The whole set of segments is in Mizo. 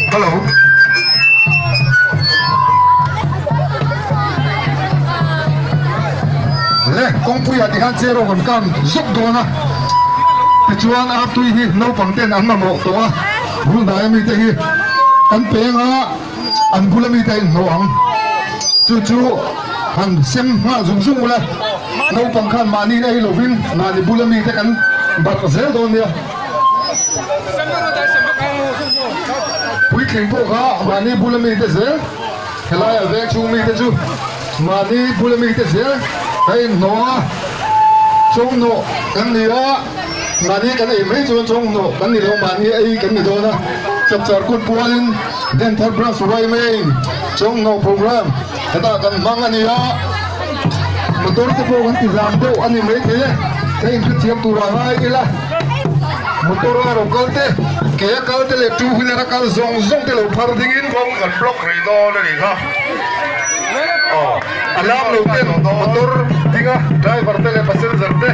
Hello. Le kawngpuiah tikhan cheraw kan kan zuk dawn a, tichuan artui hi naupang ten an mamawh tawh a, bul hnaia mite hi kan peng a, an bula mite a inhnawh ang. Chu chu han sem nghal zung zung ula, naupang khan mahni ei lovin mahni bula mite kan barh zel dawn nia. Puitling pawh kha mahni bula mite zel, helaiah veng chhung mite chu mahni bula mite zel ka inhnawh a, chawnghnawh kan ni a, mahni kan ei mai chuan chawnghnawh kan ni lo, mahni ei kan ni dawn a, chapchar kut pualin Denthar Branch Ruaimei chawnghnawh program hetah kan hmang a ni a, motor te pawh kan ti zam deuh a ni maithei e, ka inhrethiam tur a ngai ila, motor a rawn kal te, ke a kal te leh two wheeler a kal zawng zawng te lo phar dingin kawng kan block rih dawn a nih kha. Aw, a lam lo ten motor dinga driver te leh passenger te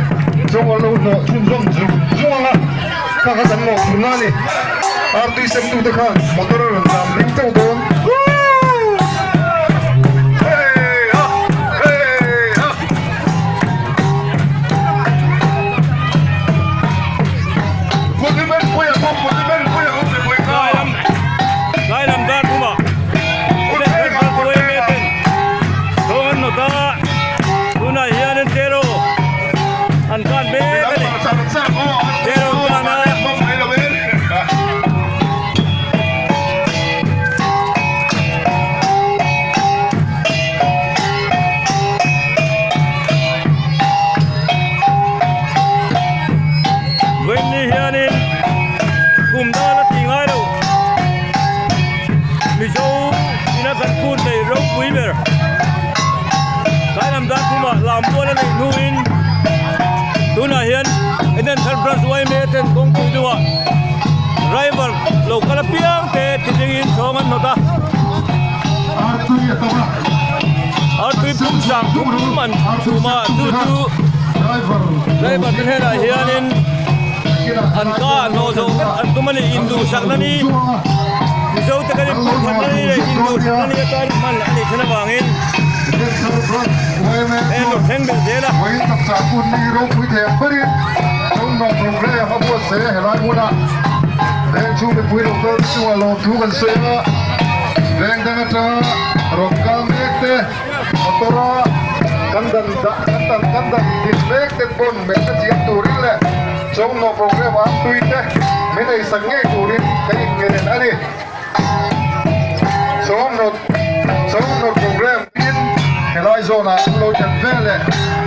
zawng an lo hnawh chhunzawm zung zung ang a, kha kha kan mawhphurhna a ni. Artui semtute khan motor a rawn zam ding teuh dawn. Vawiinni hianin kum dal a tih ngai lo Mizo ina kan phut nei ropui ber tlai lam dan thumah lambual a neih hnuin tunah hian Eden Thar Branch yma ten kawngpui deuhah driver lo kal apiang te thilingin chhawng an hnawt a. Artui pum sang pum an chhum a chu chu driver te hnenah hianin an ka a hnawh zawh vek an tum a ni induhsakna ni Mizo te kan inpumkhatna ni leh induhsakna ni atan hman a nih then avangin heng lo thleng belh zel a. Rawn kal mek te motor a kan dan dah kan dan kan dan din mek te pawn mehna chiam turin leh chawnghnawh program ah tui te min ei sak ngei turin ka inngen a ni. Chawnghnawh chawnghnawh program in helai zawn ah an lo ṭan vel leh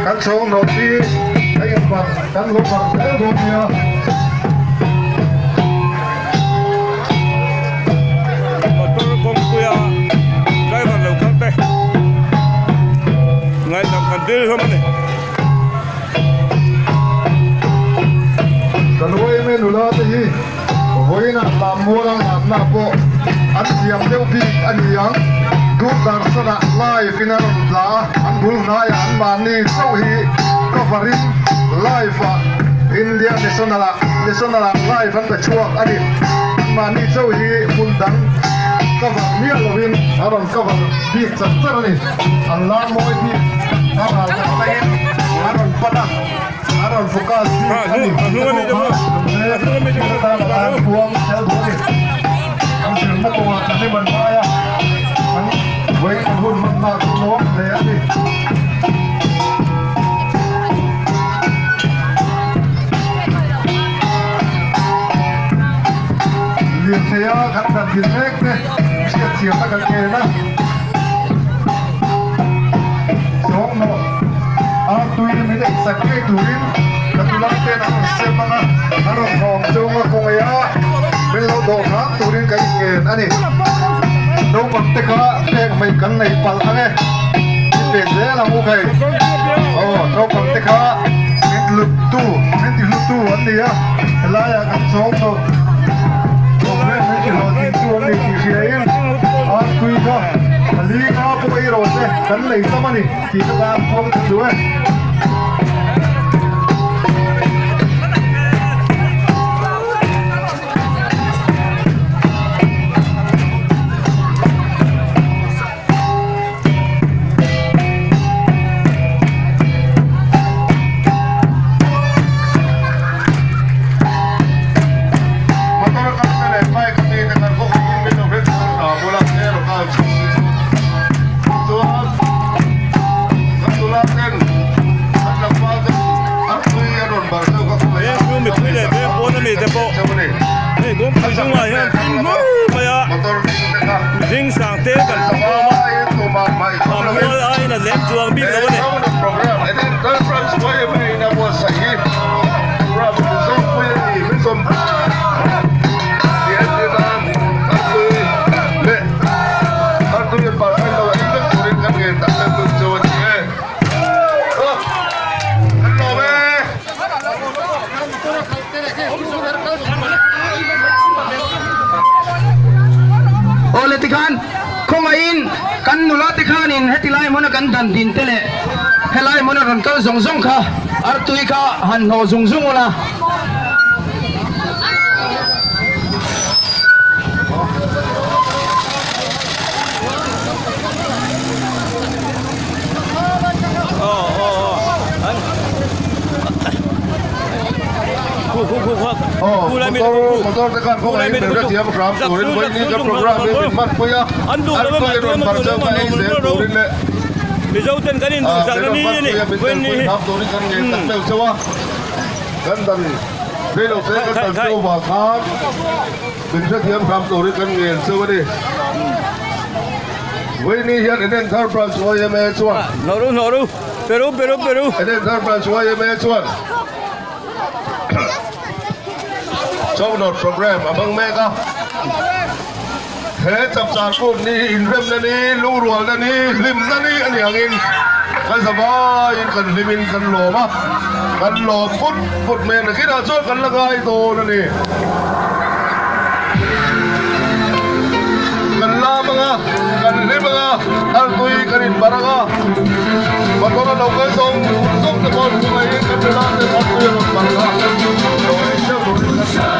kan chawnghnawh hi a inbarh kan lo barh zel dawn nia. Motor kawngpuia driver lo kal te ngaihdam kan dil hlawm a ni. Kan yma nula te hi vawiinah lammuala lamna pawh an thiam deuh bik a ni ang. Doordarshan-ah live in a rawn tla a, an bul hnaiah an mahni chauh hi cover in live-ah India National-ah National-ah live an pe chhuak a ni. Mahni chauh hi hmun dang cover miah lovin a rawn cover bik char char a ni. An lar mawi bik a ral tak taiin a rawn pan a, a rawn focus bik a ni. Heta tan an puang tel duh a ni. An zirna kawngah kan hlim an ngai a, an vawiin an hun hmanna chu nuam hle a ni. Lirtheia kan dan din mek te hriatthiamna kan ngen a, Chawnghnawh artui min eisak ngei turin ka nula ten an rawn sem ang a, an rawn nghawng chunga kawngei a min lo dawh hram turin ka inngen a ni. Naupang te kha pek mai kan nei palh ang e, min pek zel ang u khai. Aw naupang te kha min hlut tu, min ti hlut tu an ni a, helaiah kan chawng tawh program min ti hlawh. Kan nei tam a ni tih te kha puang thei duh e. Motor kal te leh bike a mi te khan kawng in min lo hre chuan hna bula hmel a kal chhung hi chu chuan kan nula ten an tlangval ten an tui an rawn bar deuh kha khawngaih a Veng mipui leh veng pawn a mi te pawh hei kawngpui chungah hian thil hmur mai a zing sang te kan hmu khawm a a mual aiin a lem chuang bik lo a ni. Awle tikhan khawngaihin kan nula te khanin heti lai hmuna kan dan din te leh helai hmuna rawn kal zawng zawng kha artui kha han hnawh zung zung ula. Motor te khan kawngah in hmel thiam hram turin vawiin kan programme hi min hman pui a, an tui rawn bar chauh kha ei zel turin leh min rawn hman pui a min telpui hram turin kan ngen tak meuh chauh a, kan dan rei lo te kan dan chauh vang khan min hrethiam hram turin kan ngen chauh a ni. Vawiin hian Enenthar Branch yma chuan Enenthar Branch yma chuan Chawhnawt Programme a hmang mek a, he chapchar kut ni hi inremna ni, lungrualna ni, hlimna ni a ni angin kan zavaiin kan hlimin kan lawm a, kan lawm put put mai a, nakinah chuan kan la ngai dawn a ni. Kan lam anga, kan hlim anga, hartui kan inbar anga, motor a lo kal zawng zawng te pawh chungaiin kan nula ten hartui a rawn bar anga, lo ei ṭeuh turin kan